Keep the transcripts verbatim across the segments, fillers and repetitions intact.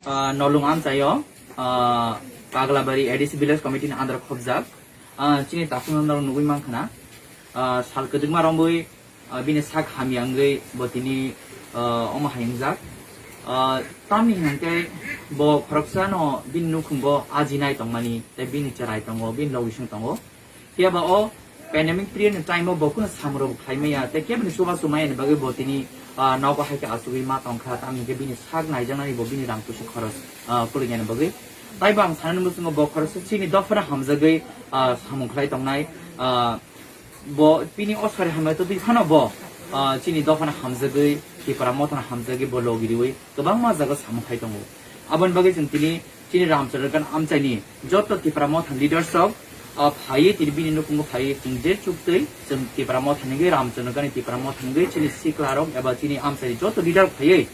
Ah, Nolung amchaio, ah, Paglabari A D C Village Committee ni under khobjak. Ah, chini takhukno norok nugwi mankha na. Ah, sal kwdwkma romwi, ah, bini sak hamya wngwi bo tini, ah, omo hai wngjak. Ah, tamni hwnkhe bo khoroksano bini nukhungo ajinai tongmani, tei bini cherai tongo, bini logisong tongo. Phiya ba o pandemic period ni time o bo kunu samung rok khlai maya, tei kebo ni chubachu maya ni bagwi bo tini, ah, nogo hai khe achugwi ma tong kha, tamni hwnkhe bini sak naijaknani bo bini rang kusu khoros, ah, kwlwinani bagwi. Tai bo ang sanani muchungo bo khoroksa chini dophano hamjagwi, ah, samung khlai tongnai, ah, bo bini o sari hamya tubui phano bo, ah, chini dophano hamjagwi, Tipra Mothano hamjagwi bo logi riwi kwbangma jaga samung khai tongo. Aboni bagwi chwng tini chini Ramchandra Gana amchaini joto Tipra Motha leaders rok, ah, phaiwi tini bini nukhungo phaiwi chwng je chuktwi chwng Tipra Motha ni wngwi Ramchandra Gana ni Tipra Motha ni wngwi chini sikla rok eba chini amchaini joto leader phaiwi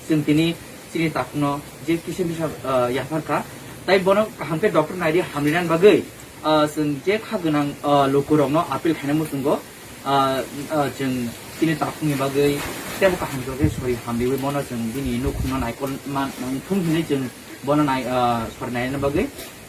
chwng tini chini takhukno je kisa misa, ah, yaphar kha. Tai bono kaham khe doctor naidi hamrinani bagwi, ah, chwng je kha gwnang, ah, lukurokno appeal khaina muchungo, ah, ah, chwng chini takhukni bagwi teibo kaham khe sori hamriwi bono chwng bini nukhungno naikol man thung hinwi chwng bono nai, ah, sori naina bagwi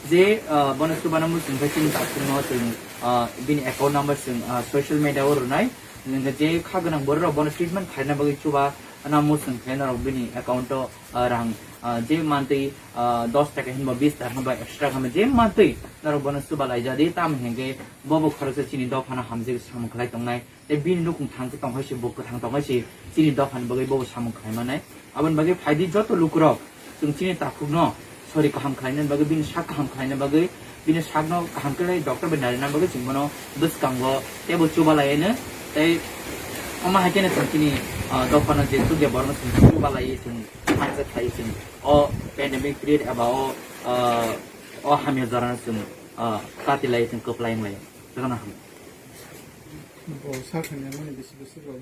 je, ah, bono chubana muchung khe chini takhukno chwng, ah, bini account number chwng, ah, social media o rwnai. Hwnkhe je kha gwnang borok rok bono treatment khaina bagwi chuba na muchung khe norok bini account o, ah, rang, ah, je mantwi, ah, dos taka hinba bis taka hinba ekso taka hinba je mantwi norok bono chuba laijadi, tamo hinkhe bobo khoroksa chini dophano hamjagwi samung khlai tongnai. Tei bini nukhung thang khe tong hai se, bo kwthang tong hai se, chini dophani bagwi bobo samung khlai mannai. Aboni bagwi phaidi joto lukurok chwng chini takhukno sori kaham khlaina bagwi, bini sak kaham khlaina bagwi, bini sakno kaham khe doctor bai narina bagwi chwng bono bwskango teibo chuba laiyaino. Tei omo hai kheno chwng chini, ah, dophano je chukya borokno chwng chuba laiwi chwng hamjak khlaiwi chwng o pandemic period eba o, ah, o hamya jorano chwng, ah, kati laiwi chwng kwplai wnglai. Jotono hamya. Bo sak hamya mani bisi bisi bo.